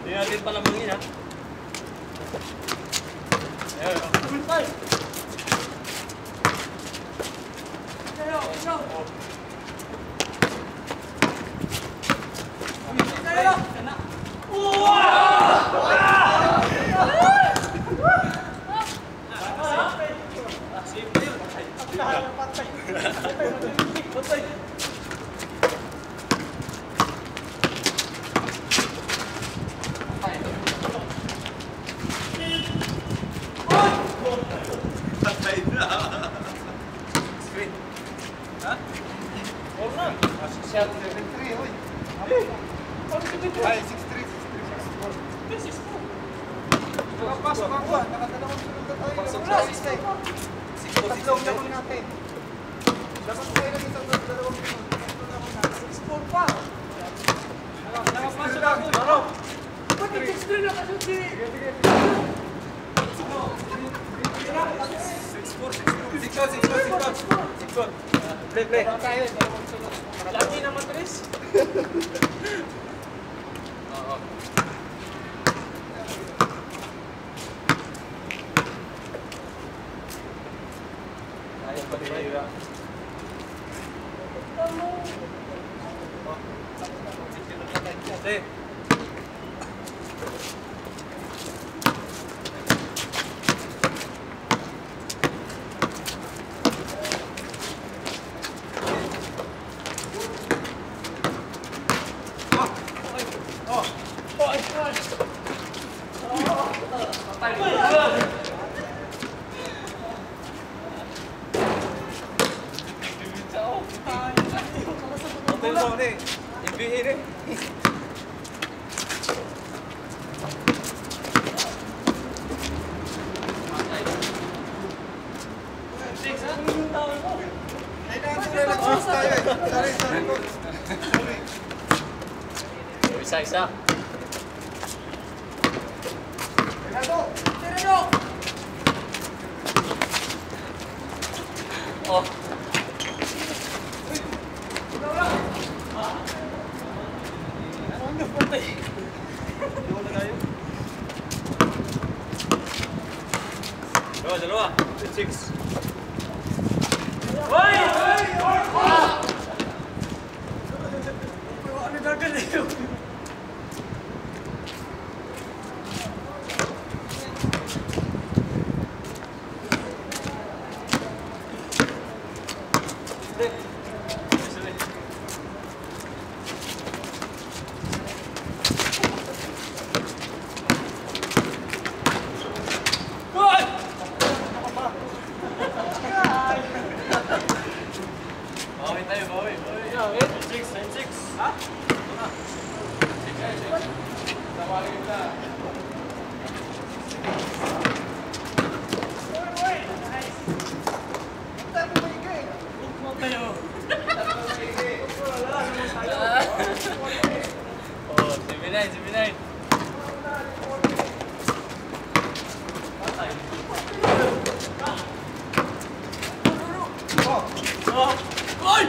Hindi natin palamangin ha. Ayun. Ay, 6-3, 6-3, 6-4. 6-4. Nakapasok ako ah. Nakadalawang sunod na tayo. Wala, 6-4. 6-4, 6-4 natin. Dapat tayo ng isang dalawang sunod. 6-4 pa. Nakapasok ako. Ba't yung 6-3 na kasi si... 6-4, 6-2. 6-4, 6-4, 6-4. 6-4. Play, play. Lagi naman, Tris. Oo. Ayaw pa rin. Sige. Isa-isa. Tirado! Oh. Ano patay? Dalawa na tayo. Dalawa, dalawa. 6. Hoy! Ano gagawin? Bawi tayo, bawi, bawi. 6, 6. Ha? 6, 6. Tawagin kita. Tayo. Oh, 79, 79. Oh! Oy!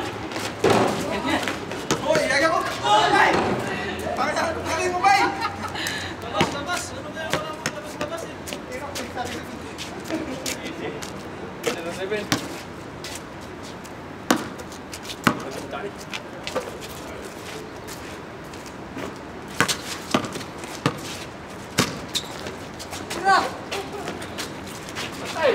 Hoy, yaga ko! Oy! Bakit mo ba? Labas, labas! Ano kaya wala mong labas, labas eh? Easy. 7. Tira! Patay!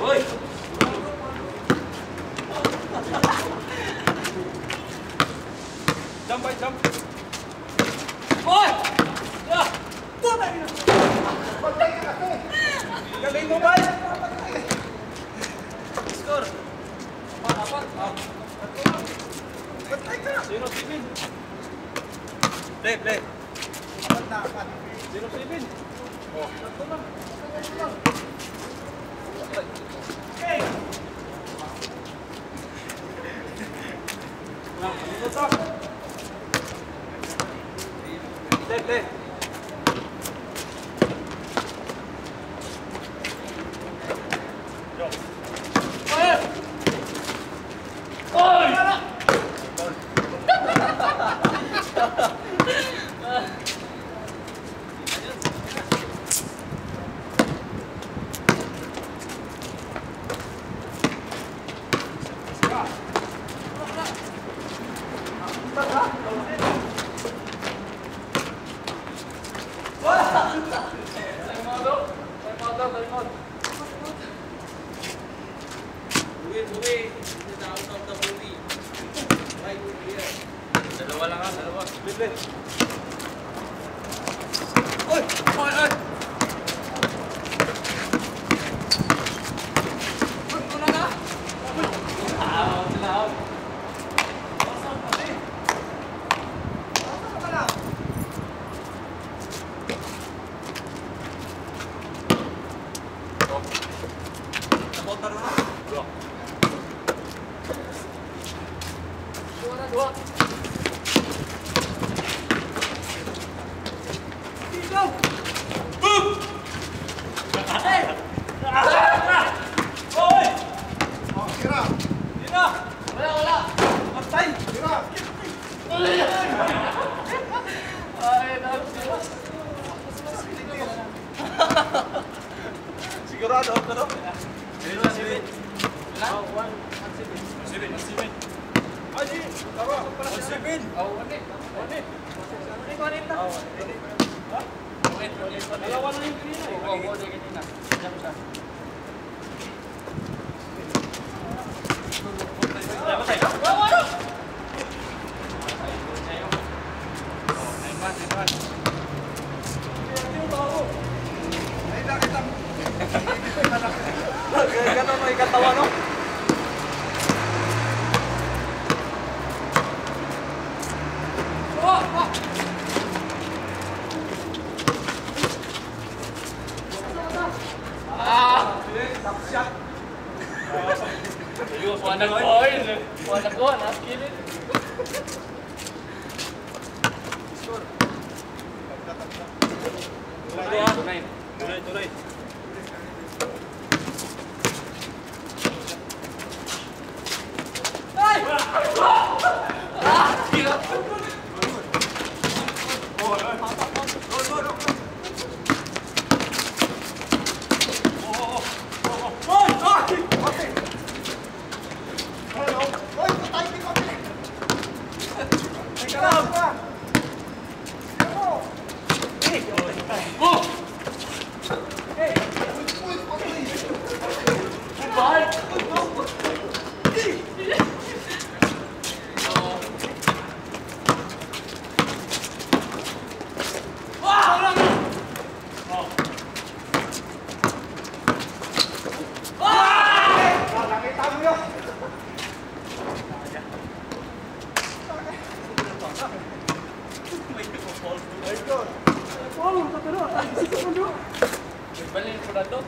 Hoy! Jump, bay, jump! Hoy! Yeah! Galing mo, bay! 0-7. Play, play. Apat na, apat. 0-7. Oh. Tatlo lang. Okay. Play, play. Oy! Dalawa lang, dalawa. Play, play. Oy! Oy! Oy! Una na! Out, sila out. Pasok ka lang. Dua na, dua. Go! Boom! Hey! Oy! Oh, tira. Yun na! Wala, wala! Patay! Tira. Ay, naku. Sigurado ako, no? 0-7. Oh, 1-7. 7, 7. Ay, di. Tama. 7. Oh, 1-8. 1-8. 1-8 na. Oh, 1-8. Ha? 1-8. Dalawa na yung kanina eh. Oo, oo, kanina. Diyan siya. Patay, patay. Wala, wala! Oh, 9-1, 9-1. Ay, nakita mo. Ganun mo ikatawa, no? Oh, oh! Ah! Top shot. Wala ko, eh. Wala ko, naskilin. Score. Tabla, tabla. Tunay, tunay. Tunay, tunay. Ay! Ah! Tira! Goal, goal. Oy! Oy! Kote. Hello. Oy, patay ni Kote. Teka lang, pa. Tira mo. Oh! Uy, uy, Kote. Bal! Wah! Ah, nakita mo yun. Ay, goal. May balin ko na to.